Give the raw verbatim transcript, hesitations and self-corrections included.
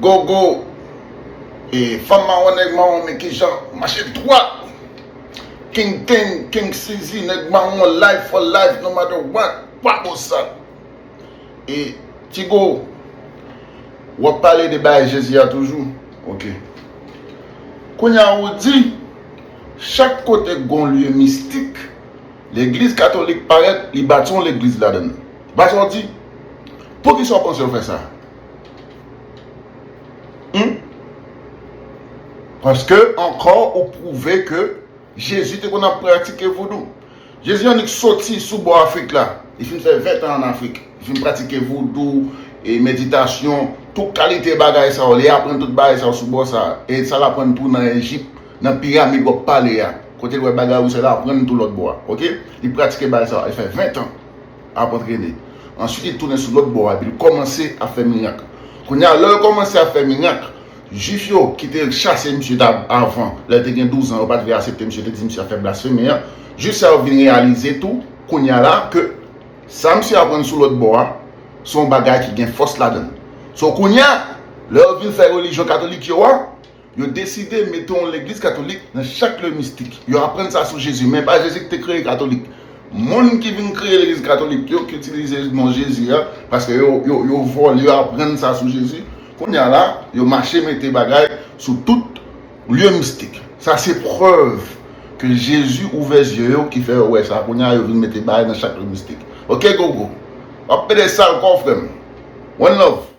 Gogo, e fanm mawon, nèg mawon, men kijan mache dwat. King Ting, King Sizi, nèg mawon, life for life, no matter what. Pwa bosan. E Tigo, w ap pale de bagay Jezi a toujou? Ok. Kounye a ou di, chak kote gon lye mistik, legliz katolik parèt, li bati yon legliz ladan l. Ba sa w di? Poukisa w panse yo fè sa? Hmm? Paske ankò ou pwouve ke Jezi te konn ap pratike voudou. Jezi annik soti sou bò Afrik la. Li fin fè ven tan ann Afrik. Li fin pratike voudou, e meditasyon, tout kalite bagay sa yo. Li aprann tout bagay sa yo sou bò sa a. E sa l aprann tou nan Ejip, nan piramid w ap pale a. Kote l wè bagay ou se la aprann tou lòt bò a. Ok? Li pratike bagay sa yo. Li fè ven tan ap antrene. Answit, li tounen sou lòt bò a, epi li kòmanse ap fè mirak. Kounye a, lè l kòmanse ap fè mirak, Jwif yo ki te chase misye ta avan, lè l te gen douz an, yo pa t vle aksepte misye, te di misye ap fè blasfemi an. Jwif sa yo vin reyalize tou, kounye a la, ke sa misye aprann sou lòt bò a, se yon bagay ki gen fòs ladan l. So, kounye a, lè yo vin fè relijyon katolik yo a, yo deside mete yon legliz katolik nan chak lye mistik. Yo aprann sa sou Jezi, men pa Jezi ki te kreye katolik. Moun ki vin kreye legliz katolik yo, ki itilize non Jezi a, paske yo, yo, yo vòlè, yo aprann sa sou Jezi. Kounye a la, yo mache mete bagay sou tout lye mistik. Sa se prèv ke Jezi ouvè zye yo, ki fè yo wè sa. Kounye a, yo vin mete bagay nan chak lye mistik. Ok, Gogo. W ap pede sal kò w, frè m. One love.